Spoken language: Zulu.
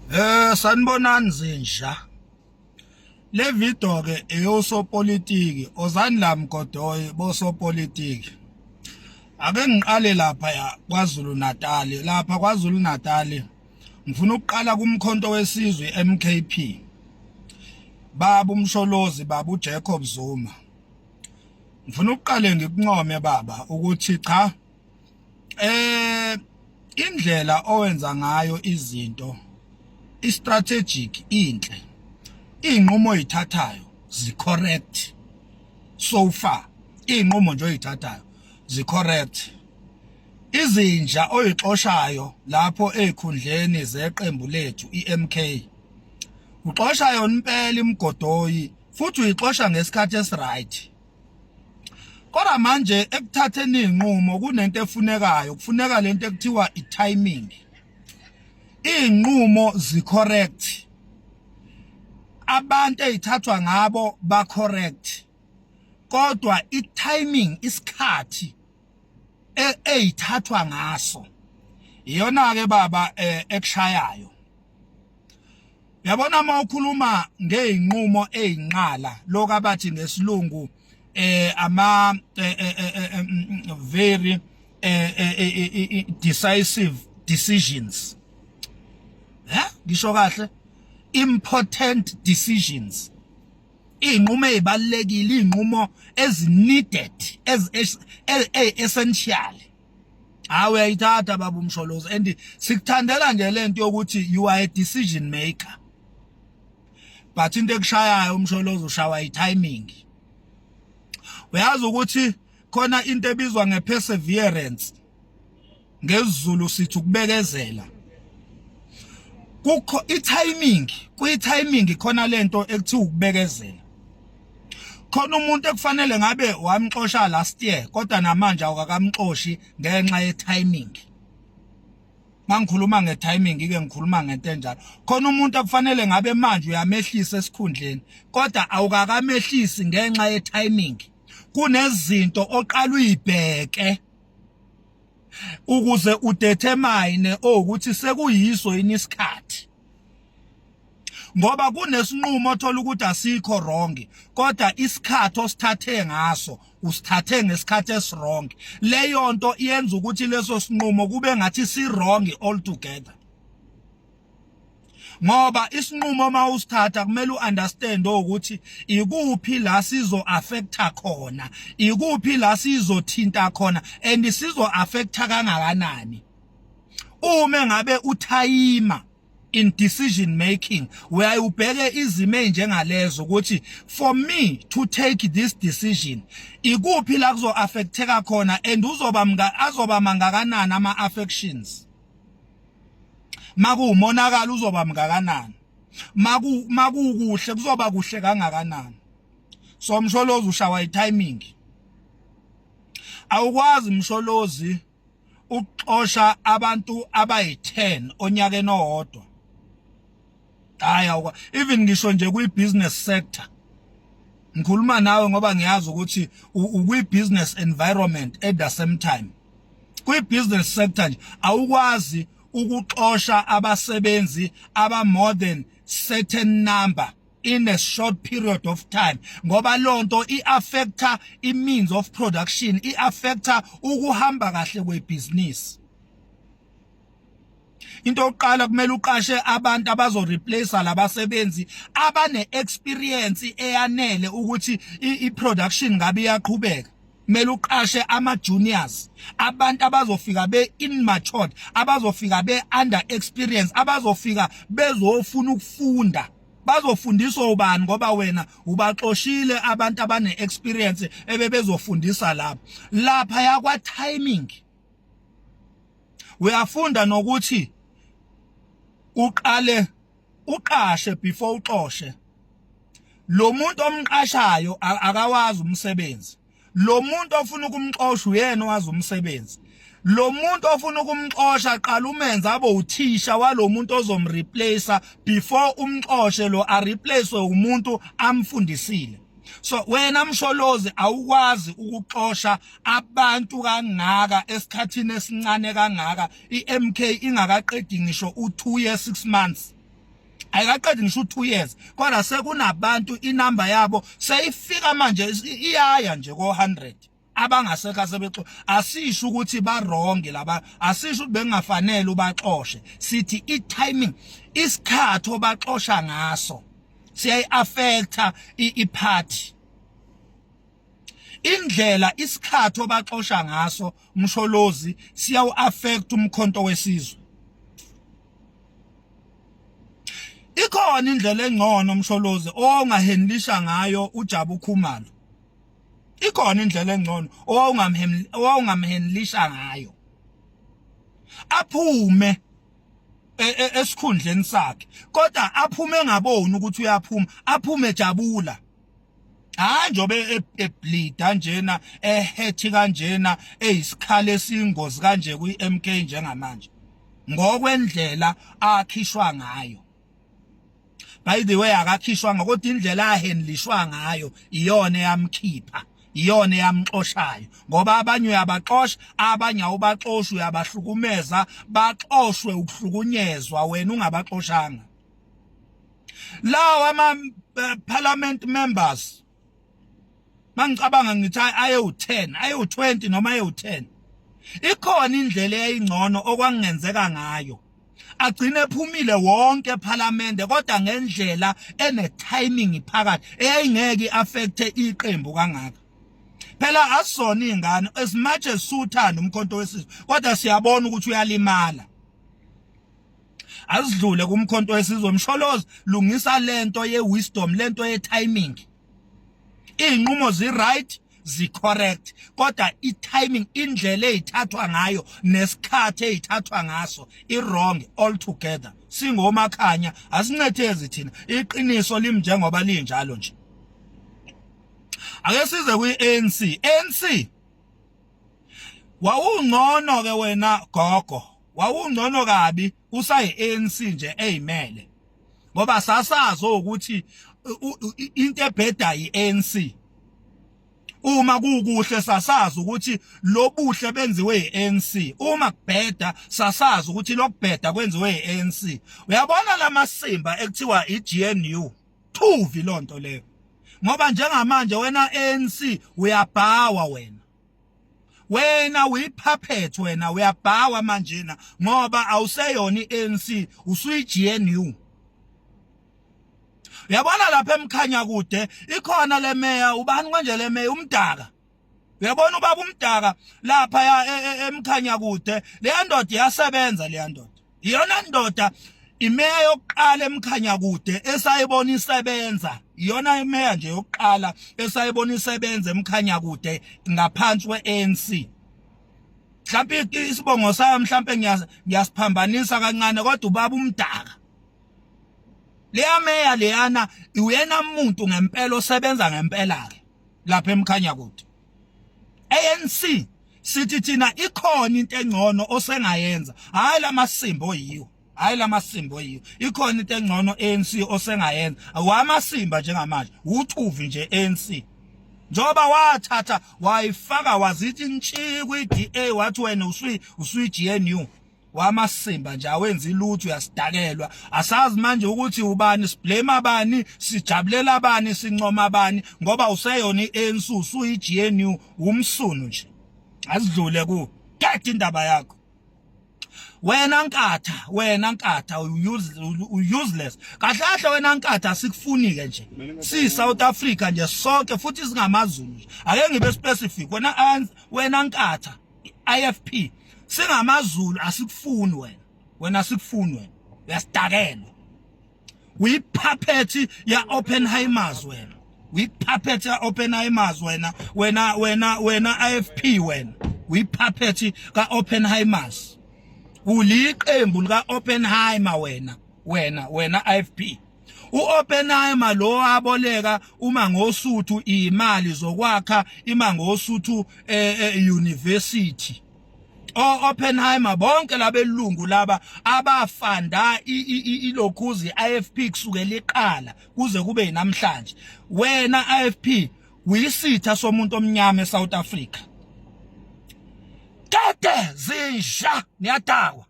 Sanibonani zinja. Le video ke eyosopolitiki ozani la mgodoyi bosopolitiki. Ake ngiqale lapha ya KwaZulu Natal. Lapha KwaZulu Natal ngifuna ukuqala kumkhonto wesizwe MKP. Baba uMsholozi, baba uJacob Zuma. Ngifuna ukuqale ngikuncome baba ukuthi cha, indlela owenza ngayo izinto i-strategic, inhle. Iy'nqumo oyithathayo zi-correct so far. Iy'nqumo nje oyithathayo zi-correct. Izinja oyixoshayo lapho ey'khundleni zeqembu lethu i-MK, uxosha yona impela imigodoyi futhi uyixosha ngesikhathi esi-right. Kodwa manje ekuthatheni izinqumo kunento efunekayo, kufuneka lento ekuthiwa i-timing. Izinqumo zi-correct, abantu eyithathwa ngabo ba-correct, kodwa i-timing, isikhathi eyithathwa ngaso, iyona ke baba ekushayayo. Yabona, uma ukhuluma ngeyinqumo eyinqala lokho abathi ngesilungu ama very decisive decisions, ngisho kahle, important decisions, izinqumo ezibalekile, izinqumo ezi-needed, as essential. Hayi, uyayithatha baba uMsholozi, and sikuthandela nje lento yokuthi you are a decision maker, but into ekushayayo uMsholozi, ushawa i-timing. Uyazi ukuthi khona into ebizwa nge-perseverance, ngesiZulu sithi ukubekezela. Kukho i-timing, kuyi-timing khona lento ekuthiwa ukubekezela. Khona umuntu ekufanele ngabe wamxosha last year, kodwa namanje awukakamxoshi ngenxa ye-timing. Mangikhuluma nge-timing ke, ngikhuluma ngento enjalo. Khona umuntu akufanele ngabe manje uyamehlisa esikhundleni, kodwa awukakamehlisi ngenxa ye-timing. Kunezinto oqala uyibheke ukuze u-determine ukuthi sekuyiso yini isikhathi, ngoba kunesinqumo othola ukuthi asikho wrong, kodwa isikhathi osithathe ngaso, usithathe ngesikhathi esi-wrong. Leyo nto iyenza ukuthi leso sinqumo kube ngathi si wrong altogether, ngoba isinqumo uma usithatha kumele u-understand ukuthi ikuphi la sizo affecta khona, ikuphi la sizothinta khona and sizo affecta kangakanani. Uma ngabe uthayima in decision making, uyaye ubheke izimo ezinjengalezo ukuthi for me to take this decision, ikuphi la kuzo affecteka khona and uzoba azoba mangakanani ama affections, makuwumonakalo uzoba mngakanani, makukuhle kuzoba kuhle kangakanani. So Msholozi, ushawa i-timing. Awukwazi Msholozi ukuxosha abantu abayi-10 onyakeni owodwa. Hayi, awukwa even ngisho nje kwi-business sector. Ngikhuluma nawe ngoba ngiyazi ukuthi ukwi-business environment. At the same time, kwi-business sector nje awukwazi ukuxosha abasebenzi aba more than certain number in a short period of time, ngoba lonto i-affecta i-means of production, i-affecta ukuhamba kahle kwebhizinisi. Into yokuqala, kumele uqashe abantu abazo-replace labasebenzi abane experience eyanele ukuthi i-production ngabe iyaqhubeka. Kumele uqashe ama juniors, abantu abazofika be immature, abazofika be under experience, abazofika bezofuna ukufunda. Bazofundiswa ubani? Ngoba wena ubaxoshile abantu abane experience ebebezofundisa lapha. Lapha yakwa timing uyafunda nokuthi uqale uqashe before uxoshe. Lo muntu omqashayo akawazi umsebenzi. Lo muntu ofuna ukumxosha uyena owazi umsebenzi. Lo muntu ofuna ukumxosha, qala umenze abe uthisha walo muntu ozom-replace before umxoshe, lo a-replace umuntu amfundisile. So wena Msholozi, awukwazi ukuxosha abantu kangaka esikhathini esincane kangaka, iMK ingakaqedi ngisho u2 years 6 months. Ayikaqedi ngisho u2 years, kodwa sekunabantu inamba yabo seyifika manje iyaya nje ko 100 abangasekho asebexo. Asisho ukuthi ba wrong laba, asisho ukuthi bengafanele ubaxoshe, sithi i timing, isikhathi obaxosha ngaso siyayi affecta i party. Indlela isikhathi obaxosha ngaso, Msholozi, siyawu affect uMkhonto weSizwe. Ikhona indlela engcono, Msholozi, owawungahandlisha ngayo uJabu Khumalo. Ikhona indlela engcono owawungamhandlisha ngayo aphume esikhundleni sakhe, kodwa aphume engaboni ukuthi uyaphuma, aphume ejabula. Hayi, njobe ebleeda njena, ehethi kanjena, eyisikhala esingozi kanje kwi-MK njengamanje, ngokwendlela akhishwa ngayo. By the way, akakhishwanga, kodwa indlela ahandlishwa ngayo iyona eyamkhipha, iyona eyamxoshayo, ngoba abanye uyabaxosha, abanye awubaxoshi, uyabahlukumeza, baxoshwe ukuhlukunyezwa, wena ungabaxoshanga. Lawa ama parliament members, mangicabanga ngithi ayewu10, ayewu20 noma ayewu10, ikhona indlela eyayingcono okwangenzeka ngayo agcine ephumile wonke eParliament, kodwa ngendlela ene timing phakathi eyayingeke iaffecte iqembu kangaka. Phela asizona izingane. As much as suthanda uMkhonto weSizwe, kodwa siyabona ukuthi uyalimala. Azidlule kuMkhonto weSizwe. Msholozi, lungisa lento ye wisdom, lento ye timing. Izinqumo zi right, zi correct, kodwa i timing, indlela ezithathwa ngayo nesikhathi ezithathwa ngaso, i wrong altogether. Singomakhanya, asincethezi thina, iqiniso limi njengoba linjalo nje. Ake size kwi-ANC. ANC, wawungcono ke wena gogo, wawungcono kabi usayi ANC nje eyimele, ngoba sasazi ukuthi into ebheda iANC. Uma kukuhle, sasazi ukuthi lobuhle benziwe iANC. Uma kubheda, sasazi ukuthi lokubheda kwenziwe iANC. Uyabona lamasimba ekuthiwa iGNU, thuvi lonto leyo, ngoba njengamanje wena ANC uyabhawa wena, wena uyipuppet, wena uyabhawa manjena, ngoba awuseyona iANC, usuyi-GNU. Uyabona lapha eMkhanya kude ikhona le meya, ubani konje le meya, uMdaka. Uyabona ubaba uMdaka lapha ya eMkhanya kude, leya ndoda iyasebenza. Leya ndoda iyona ndoda, imeya yokuqala eMkhanya kude esayibona isebenza, iyona imeya nje yokuqala esayibona isebenza eMkhanya kude ngaphansi kwe-ANC. Mhlawumbe isibongo sayo mhlawumbe ngiyasiphambanisa kancane, kodwa ubaba uMdaka, leya meya leyana, uyena umuntu ngempela osebenza ngempela ke lapha eMkhanya kude. ANC, sithi thina ikhona into engcono osengayenza, hayi lamasimba oyiwo, hayi lamasimba oyiwo. Ikhona into engcono, ANC, osengayenza. Wamasimba njengamanje uthuvi nje ANC, njengoba wathatha wayifaka wazithi ntshi kwi-DA, wathi wena usuyi GNU. Wamasimba nje, awenzi lutho, uyasidakelwa. Asazi manje ukuthi ubani siblame, abani sijabulela, abani sincoma abani, ngoba useyona iANC, usuyi GNU, umsunu nje. Azidlule ku get indaba yakho wena Nkatha, wena Nkatha, useless kahle kahle wena Nkatha. Sikufuni ke nje si South Africa nje sonke, futhi singamaZulu nje. Ake ngibe specific, wena, wena Nkatha, IFP, singamaZulu asikufuni wena, wena sikufuni wena, uyasidakelwa, uyipuppet ya Oppenheimers wena, uyipuppet ya Oppenheimers wena, wena, wena, wena IFP, wena uyipuppet ka Oppenheimers, uliqembu lika Oppenheimer wena, wena, wena IFP. uOppenheimer lo aboleka uma ngosuthu imali zokwakha iMangosuthu University. O Oppenheimer bonke labelungu laba abafanda ilokhuzi IFP kusukela iqala kuze kube namhlanje. Wena IFP uyisitha somuntu omnyama eSouth Africa. Kade zinja, niyadakwa.